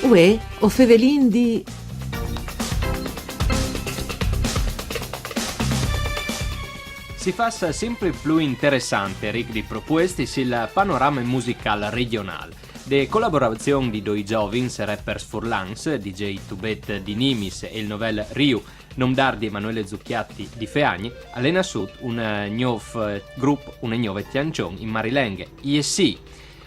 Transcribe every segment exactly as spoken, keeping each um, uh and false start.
Uè, o fevelin di Si fâs simpri plui interessant e ric di propuestis il panorame musicâl regjonâl. De colaborazion di doi zovins rappers furlans, D J Tubet di Nimis e il novel Riu, nom dâr di Emanuele Zucchiatti di Feagni, al è nassût un eh, gnûf eh, grup, une gnove cjançon in marilenghe, Jessì.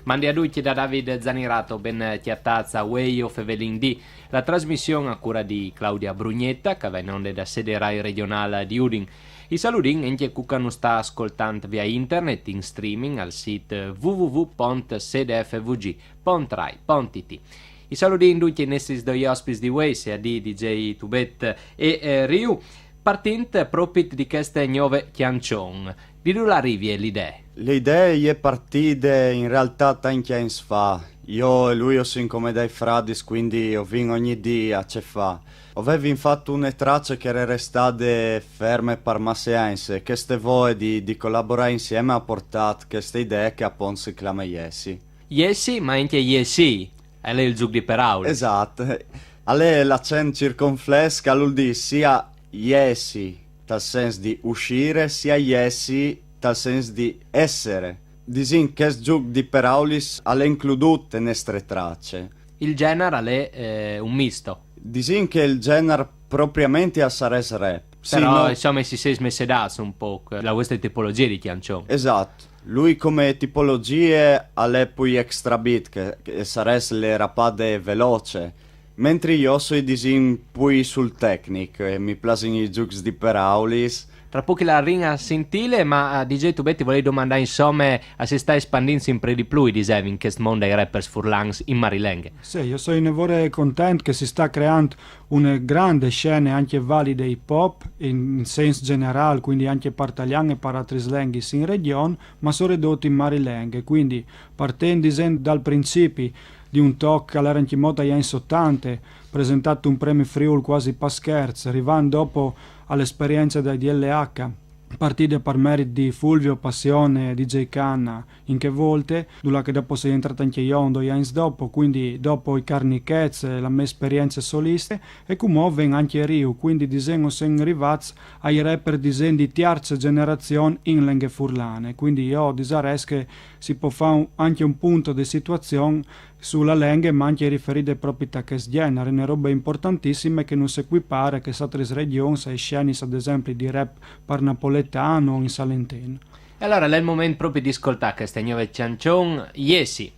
Mandi a ducj da David Zanirato, ben cjatâts a Uè, o fevelin di, la trasmission a cura di Claudia Brugnetta, che va in onde da sede Rai regjonâl di Udin. I saludìn ancje cui che nus sta scoltant via internet in streaming al sît w w w pont sedefvg pont rai pont i t. I saludìn duncje i nestris doi ospits di vuê, si à dî D J Tubet e eh, Riu, partint propit di cheste gnove cjançon. Di dulà rivie la idee? La idee e je partide in realtât ancje agns fa. Jo e lui o sin come dai fradis, cuindi o vin ogni dì a ce fâ. O vevin fat une trace che e jere restade ferme par masse agns e cheste voie di, di colaborâ insieme e à portât cheste idee che apont si clame Jessì. Jessì, ma ancje Jessì, al è il zûc di peraulis. Esat. Al è l'acent circonflès che al vûl dî sia jessi tal sens di uscire, sia jessi tal sens di essere. Disìn che chest zûc di peraulis al è includût te nestre trace. Il gjenar al è eh, un misto. Disìn che il gjenar propriamentri al sarès rap. Sì, però, no? Insome, si sês messedâts un pôc, la vuestre tipologjie di cjançon. Esat. Lui come tipologjie al è plui extra beat, che, che e sarès la rapade veloce. Mentri jo o soi, disìn, plui sul tecnic e mi plasin i zûcs di peraulis. Tra pôc i larìn a sintîle, ma eh, D J Tubet, ti volei domandâ, insome, a si sta espandint simpri di plui, disevin, chest mont dai rappers furlans in marilenghe. Sì, jo o soi une vore content che si sta creant une grande scene ancje valide hip hop in, in sens gjenerâl, cuindi ancje par talian e par altris lenghis in regjon, ma soredut in marilenghe, cuindi partint, disìn, dal principi di un toc che al jere ancjemò tai agns otante, presentât un premi Friûl cuasi par scherç, rivant dopo a la esperience dai D L H, partide par merit di Fulvio, Passione e D J Canna, in chê volte, dulà che dopo o soi jentrât ancje jo doi agns dopo, cuindi dopo i Carnichets, la mê esperience soliste, e cumò o vin ancje Riu, cuindi, disìn, o sin rivâts ai rapper, disìn, di tierce gjenerazion in lenghe furlane, cuindi jo o disarès che si pues fâ un, ancje un pont de situazion su la lenghe, ma ancje riferide propit a chest gjenar, une robe importantissime che nus equipare a chês altris regjons, aes scenis, ad esempli, di rap par napoletan o in salentin. E alore al è il moment propit di scoltâ cheste gnove cjançon, Jessì.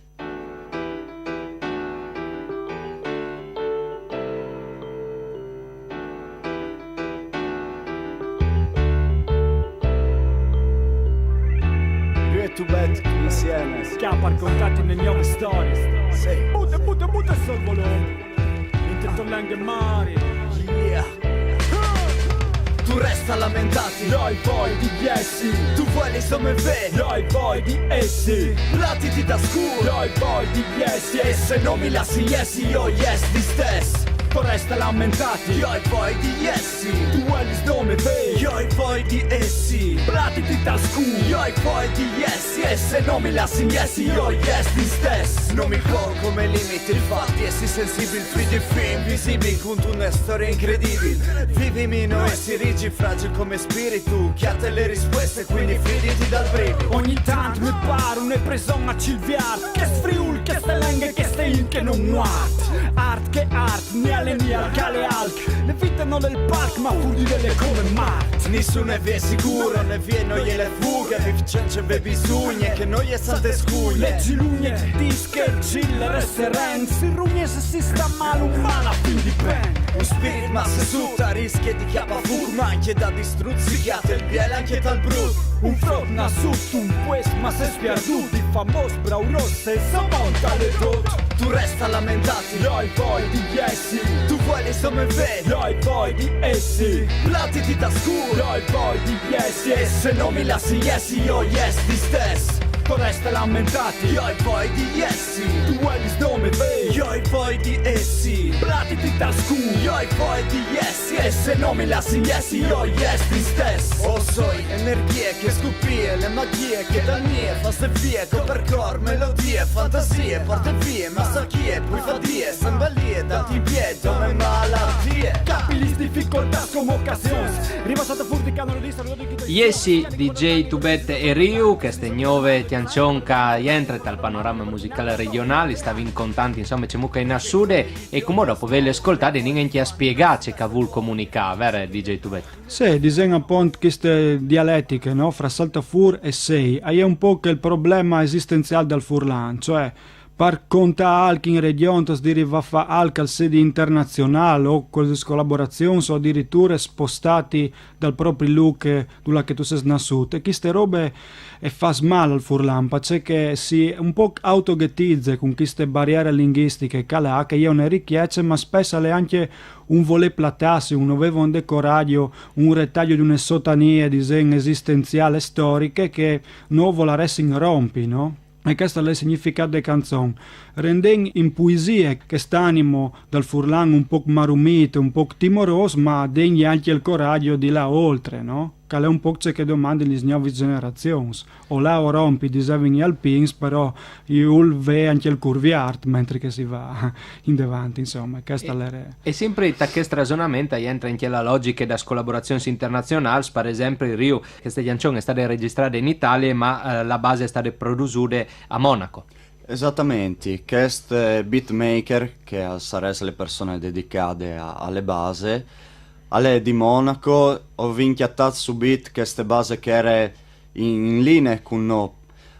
Riu e Tubet insieme. Che par contâti une gnove storie. Sì. Bute, bute, bute sù il volum. Inte to lenghe mari. Yeah. Tu resta a lamentâti. Jo o ai voie di jessi. Tu vuelis dome vê. Jo o ai voie di jessi. Platiti dal scûr. Jo o ai voie di jessi. E se no mi lassin jessi, jo o jes distès. Tu resta a lamentâti. Jo o ai voie di jessi. Tu vuelis dome vê. Jo o ai voie di jessi. Platiti dal scûr. Jo o ai voie di jessi. E se no mi lassin jessi, jo o jes distès. No mi pon come limit il fat di jessi sensibil, plui di fin, invisibil, cuntune storie incredibil. Vivimi, no jessi rigid, fragil come spiritu, cjate la rispueste, cuindi fiditi dal brividu. Ogni tant mi pâr une prison a Cilviart, chest Friûl, cheste lenghe, cheste int che no muart. Art che art, ni al è ni alc al è alc. La vite nol è il palc, ma fûr di vêle come mart. Nissune vie sigure, no e je fughe, vive cence ve bisugne, che no jessan te scugne. Lezilugne ti dîs che il cîl al è seren, si rugne se si sta mâl, un mâl a fin di pen. Un spirt masse sut al rischie di cjapâ fûc, ma ancje da distrut si cjate il biel ancje tal brut. Un frot nassût, un puest masse spierdût, di famôs braurôs, se somont al è dut. Tu resta a lamentâti. Jo o ai voie di jessi. Tu vuelis dome vê. Jo o ai voie di jessi. Platiti dal scûr. Jo o ai voie di jessi. E se no mi lassin jessi, jo o jes distès. Tu resta a lamentâti. Jo o ai voie di jessi. Tu vuelis dome vê. Jo o ai voie di jessi. Platiti Dal scun, io e poi di yes, yes, se non mi lassi yes, io yes di stess. O soi energie che scupie, le magie che dal mie fa se vie, co percor, melodie, fantasie, porte vie, massachie, poi fa die, sandalie, dati in pie, dome malattie. Capi lis difficoltàs come ocasions, ribassata furti canone di saludo di chi. Iessi, D J Tubet e Riu, queste nuove canzoni che entra dal panorama musicale regionale, stavi in contanti, insomma, c'è mucca in assude e come dopo ve le ascoltate, ninguém ti ha spiegato che vuol comunicare, vero D J Tubet? Sì, disem appunto queste dialettiche, no? Fra saltafur e sei. È un po' che il problema esistenziale del furlan, cioè par contà alc in region, tas diri va fa alc al sedi internazionale o con le collaborazioni o addirittura spostati dal proprio look dove che tu sei nassuto. E queste robe e fa male al furlan, perché si un po' autoghetizza con queste barriere linguistiche che ha, che è una ricchezza, ma spesso è anche un voler platarsi, un aveva un decoraggio, un retaglio di una sotanie, disem, esistenziale, storiche che noi volaressimo rompi, no? E questo è il significato delle canzoni. Rendem in poesie quest'animo dal furlan un po' marumito, un po' timoros, ma degni anche il coraggio di là oltre, no? Che è un po' ciò che domandi le nuove generazioni. O là o rompi, disevano gli alpins, però io ve anche il curviart mentre che si va in davanti, insomma, questa è l'era. E sempre da questo ragionamento entra anche la logica da collaborazioni internazionali, per esempio Riu, questa canzone è stata registrata in Italia, ma eh, la base è stata produciuta a Monaco. Esattamente, quest beatmaker, che sarebbe le persone dedicate a, alle base, alle di Monaco, ho inchiattato subito queste base che era in, in linea con noi,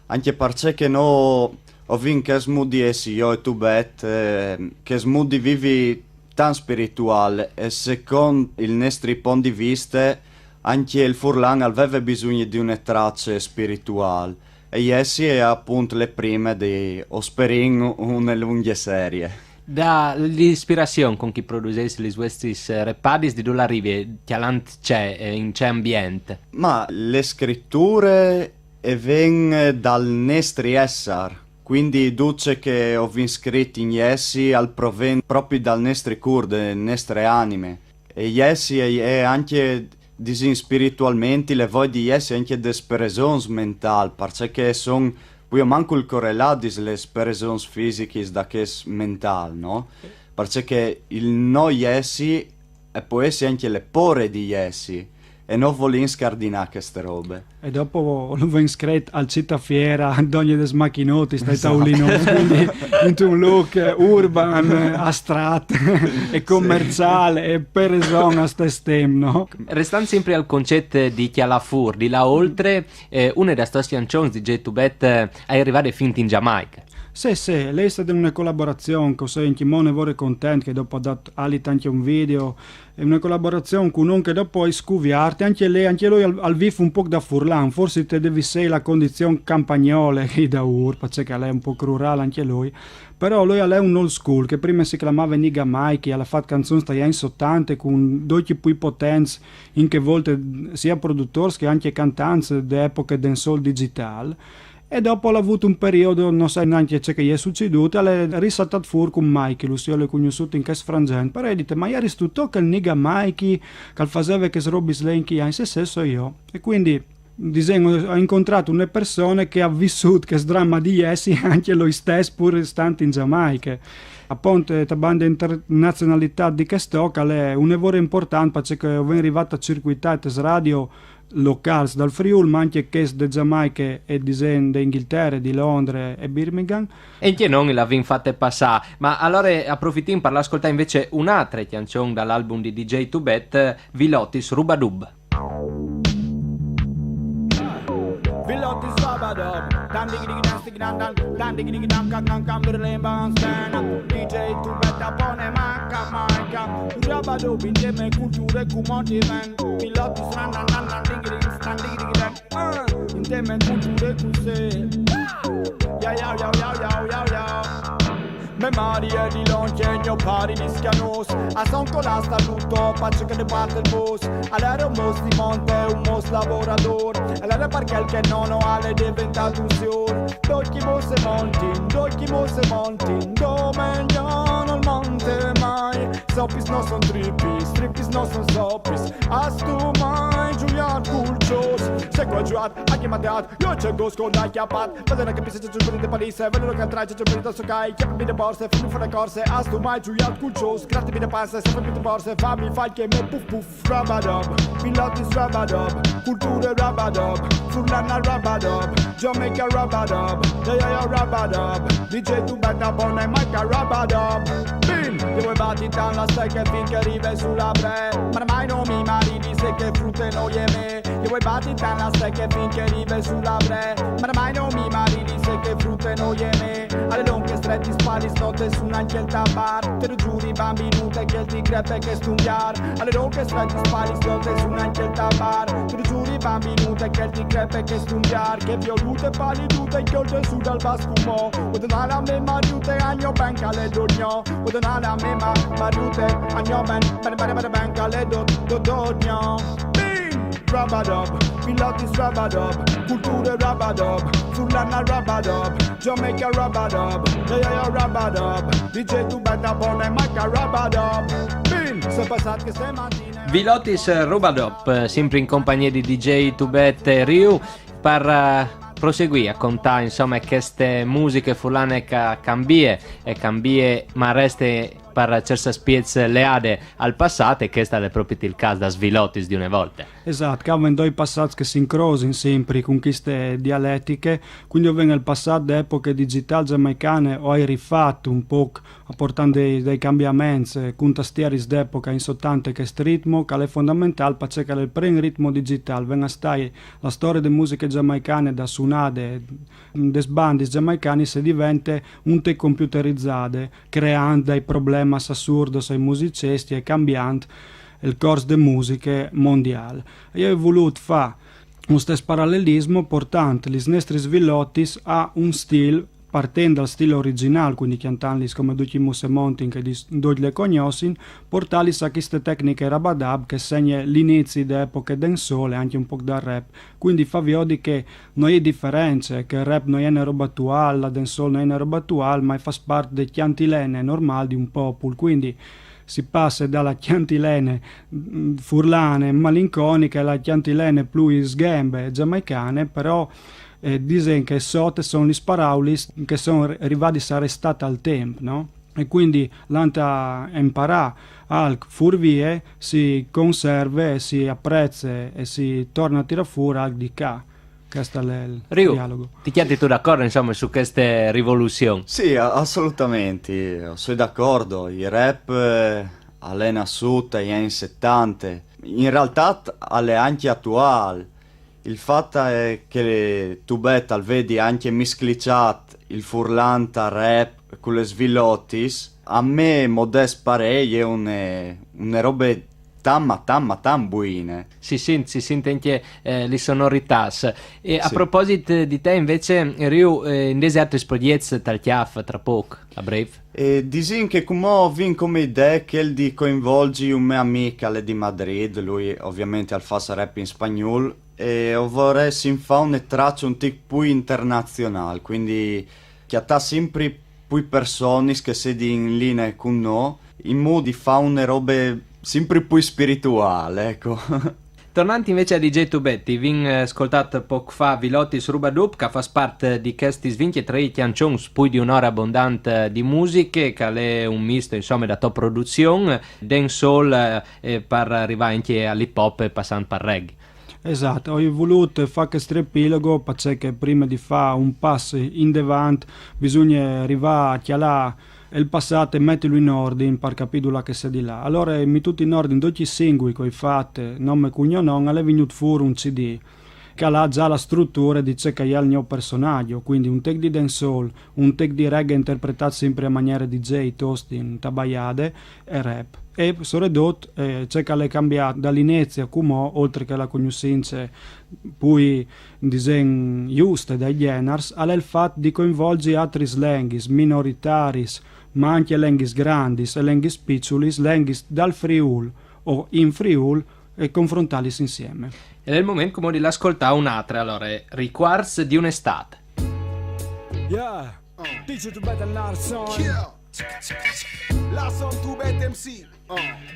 anche perché noi ho vinto che smudi essi io e Tubet, eh, che smudi vivi tan spirituale e secondo il nostro punto di vista anche il furlan aveva bisogno di una traccia spirituale e Jessi è appunto le prime di Osperin una lunga serie. Da l'ispirazione con chi producessi le vostre eh, repadis di dove arrivi, chialant c'è eh, in c'è ambiente? Ma le scritture e ven dal nestri essar, quindi duce che ho vin scritto in Jessi al proven proprio dal nestri cur, de nestre anime. E Jessi è, è anche disin spiritualmente le voi di Jessi anche de speresons mental, perché son poi manco il correlatis le speresons fisichis da che mental, no? Perché il no Jessi e può essere anche le pore di Jessi e non volin scardinare queste robe. E dopo lo ven scret al Città Fiera, donne des macchinotis, dai taulinots, quindi in un look urban, astrat e commerciale e per esempio a stem, no? Restant sempre al concetto di Chialafur, di là oltre, eh, una delle tue canzoni di J two Bet eh, è arrivata fin in Giamaica. Sì, sì, lei è stata una collaborazione con Senti Mone Vore Content che dopo ha dato alit anche un video e una collaborazione con un che dopo è scuviarte, anche lei, anche lui al, al vive un po' da furlan, forse te devi sei la condizione campagnole che da ur, perché lei è un po' rurale anche lui, però lui è un old school che prima si chiamava Niga Mike, ha fatto canzoni dagli anni settanta con due pui potenti, in che volte sia produttori che anche cantanti d'epoca dancehall digital. E dopo l'ha avuto un periodo, non so neanche ciò che gli è succeduto, l'ha risaltato fuori con Mikey, lui si è conosciuto in che sfrangente, però ha detto, ma io sto che il Niga Mikey, che faceva che robe slenchi, in se stesso io. E quindi, disegno, ho incontrato una persona che ha vissuto che dramma di Jessi anche lui stesso, pur stante in Giamaica. Appunto, la banda internazionalità di questo, che è un lavoro importante, perché ho arrivato a circuitare radio locals dal Friul, ma anche questi de Giamaica e di Zen de Inghilterra, di Londra e Birmingham. E che non l'avin fatte passare. Ma allora approfittin per l'ascoltare invece un'altra canzone dall'album di D J Tubet, Vilotis Rubadub. Vilotis Rubadub, dan diggy diggy dan sticky dan dan, dan diggy diggy dan kan kan kan bir lemba stand up. D J Tubet upon a maca maca. Rubadub insieme culture come event. Pilotus ran ran ran ran diggy diggy ran diggy diggy ran. Insieme culture così. Ya ya ya ya ya ya ya. Me mari e di longe gno pari di schianos. A son con la sta tutto, faccio che ne parte il boss. Allora un boss di monte, un boss lavorador. Allora perché il che non ho alle diventato un signor. Doi chi boss e monti, doi chi boss e monti. Dome non al monte mai. Zopis no son tripis, tripis no son zopis. Astu mai giuiat cul cios. Se qua giuiat, anche mateat. Io c'è gosco da chiappat. Vedere che mi se giù di palisse, vedo che tra c'è giù da soccai. Chiappami le borse, fammi fare corse. Astu mai giuiat cul cios. Grattimi le panze, se fammi borse, fammi fai che me puff puff. Rub-a-dub, Pilates rub-a-dub, culture rub-a-dub, Furlana rub-a-dub, Jamaica rub-a-dub, yeah yeah yeah rub-a-dub, D J Tubetta bona e Micah rub-a-dub. Bim! Io vuoi batti tan la stecca finché rive sulla bre. Ma mai non mi maridi se che frutte noi e me. Io vuoi batti tan la stecca finché rive sulla bre. Ma mai non mi maridi se che frutte noi e me. Alle lonche stretti spali snotte su un anche il tabar. Te lo giuri bambinute che ti crepe che stumbiar. Alle lonche stretti spali snotte su un anche il tabar. Te lo giuri bambinute che ti crepe che stumbiar. Che violute palidute che oltre su dal bascumo. Udonala me mariute agno ben caledonio. Udonala me ma mariute agno ben ben ben ben ben caledo dodonio. Bim! Rub-a-dub, Pilates rub-a-dub, culture rub-a-dub, Furlana rub-a-dub, Jamaica rub-a-dub, yeah yeah yeah rub-a-dub, D J Tubetta bona e Micah rub-a-dub. Bim! Se passat che stamattina. Vilotis Rub-a-dub, sempre in compagnia di D J Tubet e Riu, per eh, proseguì a contà insomma queste musiche furlane che cambie e cambie ma reste per certs aspiets leade al passat e questa è proprio il caso da Svilotis di una volta. Esat, che avem doi passats che s'incrosin sempre con queste dialetiche, quindi io vengo al passat d'epoche digital giamaicane, ho rifatto un po' apportando dei, dei cambiamenti, eh, con tastieris d'epoca in sottante che ritmo, che è fondamentale perché è il primo ritmo digital, venga stai la storia delle musiche giamaicane da suonate des bandis giamaicanis se diventa un te computerizzate, creando dei problemi assurdos ai musicisti e cambiando il corso de musiche mondiale. Io ho voluto fare un stesso parallelismo portando gli nostri svilotis a un stile partendo dal stile originale, quindi chiantandlis come tutti i Musemontin che tutti le conoscono, portarlis a queste tecniche rub-a-dub che segna l'inizio d'epoche dancehall e anche un po' dal rap. Quindi fa vedere che non è differenza, che il rap non è una roba attuale, la dancehall non è una roba attuale, ma fa parte delle chiantilene normali di un popolo. Quindi si passa dalla chiantilene mm, furlane malinconica alla chiantilene più sgambe giamaicane, però eh, dicono che sotto sono le paraulis che sono arrivati a restare al tempo, no? E quindi l'anta imparà al furvie si conserva e si apprezza e si torna a tirare fuori al di qua. Questo è il Riu, dialogo. Ti chianti tu d'accordo insomma su queste rivoluzioni? Sì, assolutamente, sono d'accordo. Il rap eh, allena sotto agli anni settanta. In realtà è anche attuale. Il fatto è che tu bet al vedi anche miscliciat il furlanta rap con le svilotis, a me modest parei è une, une robe tamma tamma tam buine. Si sint, si sint anche eh, le sonorità. E a sì. proposito di te invece, Riu, eh, in dese altri progetti tal chiaf tra poco, a breve? E disin che come vin come idea quel di coinvolgi un mio amico alle di Madrid, lui ovviamente al fa rap in spagnolo, e vorrei fare un traccio un tic più internazionale, quindi chiattà sempre più persone che siano in linea con noi, in modo di fare una roba sempre più spirituale, ecco. Tornanti invece a D J Tubetti, vin ascoltat poc fa Vilotis Rub-a-dub, che fa parte di questi svinche tre canzoni, poi di un'ora abbondante di musiche, che è un misto insomma da tua produzione, dancehall eh, per arrivare anche all'hip hop e passando per reggae. Esatto, ho voluto fare questo riepilogo perché prima di fare un passo in avanti bisogna arrivare a chialare il passato e metterlo in ordine per capire dove che si è di là. Allora mi tutti in ordine, tutti i singoli che ho fatto, nome e cognome, è venuto fuori un C D che ha già la struttura di ciò che è il mio personaggio, quindi un take di dancehall, un take di reggae interpretato sempre a maniera D J, tosti, in tabaiade e rap. E soprattutto eh, ciò che è cambiato dall'inizio a come, oltre che la conoscenza poi disegno giuste dai geners, è il fatto di coinvolgere altri lenghis, minoritaris, ma anche lenghis grandis e lenghis picciulis, lenghis dal Friul o in Friul e confrontarlis insieme. Ed è il momento come di l'ascoltare un'altra, allora, Riquarts di un'estate. Yeah, dice tu better Larson. Yeah. La Somme Tout Bête M C.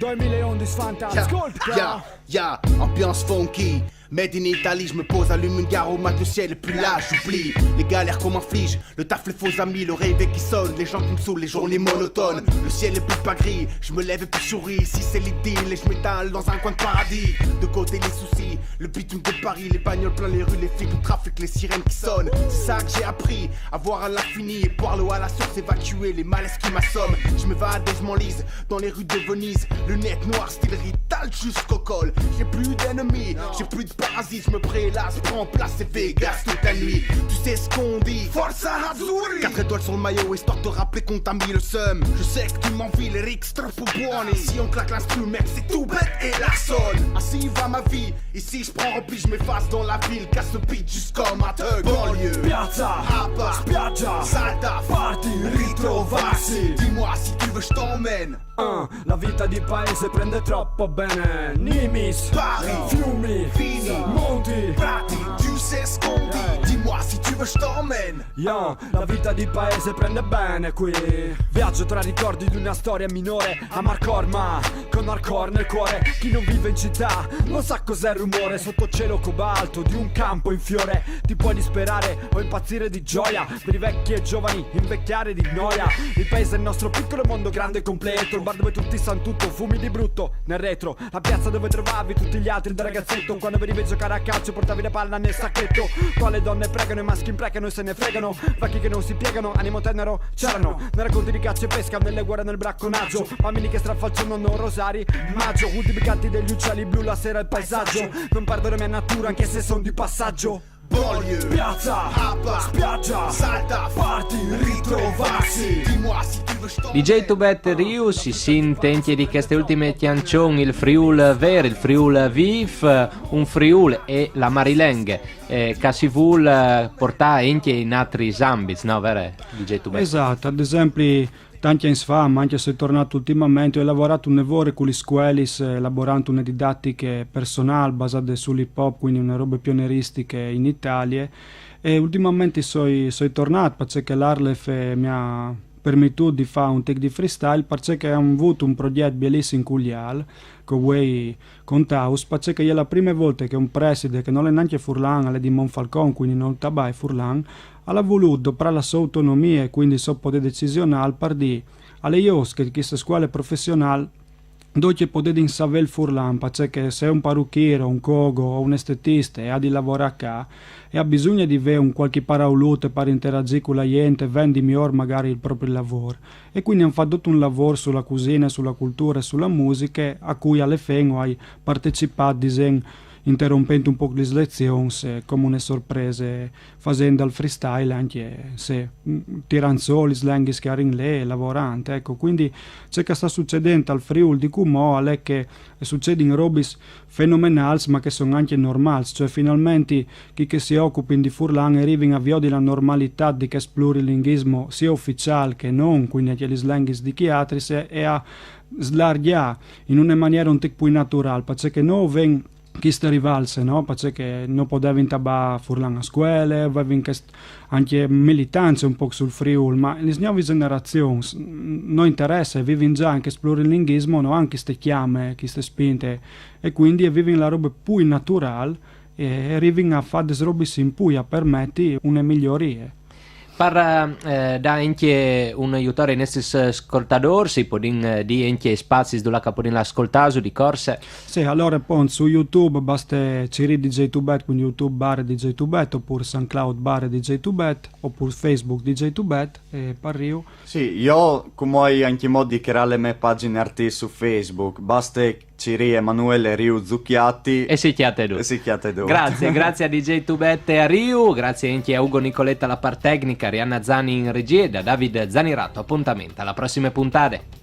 duemilaundici Fanta, Yeah, ascolta. Yeah, yeah, ambiance funky. Made in Italy, je me pose, allume une gare au mat, le ciel est plus là, j'oublie les galères qu'on m'inflige, le taf, les faux amis, le réveil qui sonne, les gens qui me saoulent, les journées monotones, le ciel est plus pas gris, je me lève et puis je souris, ici c'est l'idylle et je m'étale dans un coin de paradis, de côté les soucis, le bitume de Paris, les bagnoles plein les rues, les flics, le trafic, les sirènes qui sonnent, c'est ça que j'ai appris, à voir à l'infini et boire l'eau à la source, évacuer les malaises qui m'assomment, je m'évade et je m'enlise, dans les rues de Venise, lunettes noires, style Rital jusqu'au col. J'ai plus d'ennemis, j'ai plus de parasites, je me prélasse, prends place et Vegas toute la nuit. Tu sais ce qu'on dit, Forza Azzurri. Quatre étoiles sur le maillot, histoire de rappeler qu'on t'a mis le seum. Je sais que tu m'envies, les ricks trop buoni. Si on claque l'instru, mec, c'est Tout Bête et Larson. Ainsi va ma vie, ici je prends repli, je m'efface dans la ville, casse le beat jusqu'à ma thug. Banlieue, Piazza, Hapa, spiaggia, Salta, party, ritrovarsi. Dis-moi si tu veux, je t'emmène. Ah, la vita di paese prende troppo bene. Nimis, Bari, fiumi, Vini, monti. Prati, tu sais ce qu'on dit. Dis-moi si tu veux, je t'emmène. Yeah, la vita di paese prende bene qui. Viaggio tra ricordi di una storia minore. Amarcord ma con hardcore nel cuore. Chi non vive in città non sa cos'è il rumore. Sotto cielo cobalto di un campo in fiore. Ti puoi disperare o impazzire di gioia. Per i vecchi e giovani invecchiare di noia. Il paese è il nostro piccolo mondo grande e completo. Il bar dove tutti sanno tutto, fumi di brutto nel retro. La piazza dove trovavi tutti gli altri da ragazzetto. Quando venivi a giocare a calcio portavi la palla nel sacchetto. Qua le donne pregano, i maschi imprecano e se ne fregano. Vecchi che non si piegano, animo tenero, c'erano. Nei racconti di caccia e pesca, nelle guerre, nel bracconaggio. Bambini che strafalciano, non rosari, maggio. Ultimi canti degli uccelli blu, la sera il paesaggio. Non perdo la mia natura anche se sono di passaggio. Banlieue, Piazza, Hapa, spiaggia, Salta, party, ritrovarsi. Dis-moi si tu veux, je t'emmène. D J Tubet Riu si sente anche di queste ultime canzoni, il Friul vero, il Friul vif, un Friul e la Marileng, eh, che si vuol eh, portare anche in altri ambiti, no, vero D J Tubet? Esatto, ad esempio, tanti anni fa, ma anche se è tornato ultimamente, ho lavorato un lavoro con le scuole, eh, elaborando una didattica personale basata sull'hip hop, quindi una roba pionieristica in Italia. E ultimamente sono tornato perché l'Arlef eh, mi ha permettuto di fare un take di freestyle perché ho avuto un progetto bellissimo in Cuglial con voi con Taus, perché è la prima volta che un preside che non è neanche furlan, è di Monfalcone, quindi non tabai furlan, ha voluto per la sua autonomia e quindi il suo potere decisionale per dire alle Iosche che questa scuola professionale dove potete sapere il furlan, perché se un parrucchiere, un cogo o un estetista ha di lavorare qua e ha bisogno di avere un qualche parauluto per interagire con la gente, vendi miglior magari il proprio lavoro. E quindi hanno fatto tutto un lavoro sulla cucina, sulla cultura e sulla musica a cui alle fine ho partecipato, disegno, interrompendo un po' le lezioni eh, come una sorpresa, facendo il freestyle anche se mm, tirando su le slanghe che erano lì, lavorando. Ecco, quindi ciò che sta succedendo al Friuli di Cumò è che succede in robis fenomenals ma che sono anche normals, cioè finalmente chi che si occupa di furlan arriva a viodi la normalità di che plurilinguismo sia ufficiale che non, quindi anche gli slanghi di chiatris e a slargiare in una maniera un tic più naturale, perché noi ven queste rivalse, no? Perché non potevano intabà furlan a scuole, avevano anche militanze un po' sul Friul, ma le nuove generazioni non interessa, vivono già anche il plurilinguismo, no? Anche queste chiame, queste spinte, e quindi vivono la roba più naturale e arrivano a fare delle robe in più, a permettere una miglioria. Per eh, dare anche un aiutare ai nostri ascoltatori, si può dire anche spazi dove che può ascoltare su di corse. Sì, allora poi su YouTube basta cercare D J Tubet, quindi YouTube barra D J Tubet oppure SoundCloud barra D J Tubet oppure Facebook D J Tubet e per Riu. Sì, io come ho anche modo di creare le mie pagine artisti su Facebook, basta cercare Emanuele Riu Zucchiatti E si chiate tu. E si chiate tu. Grazie, grazie a D J Tubet e a Riu, grazie anche a Ugo Nicoletta alla par tecnica, Rianna Zani in regia e da David Zanirato. Appuntamento alla prossima puntata.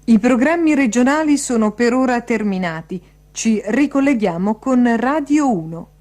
I programmi regionali sono per ora terminati. Ci ricolleghiamo con Radio uno.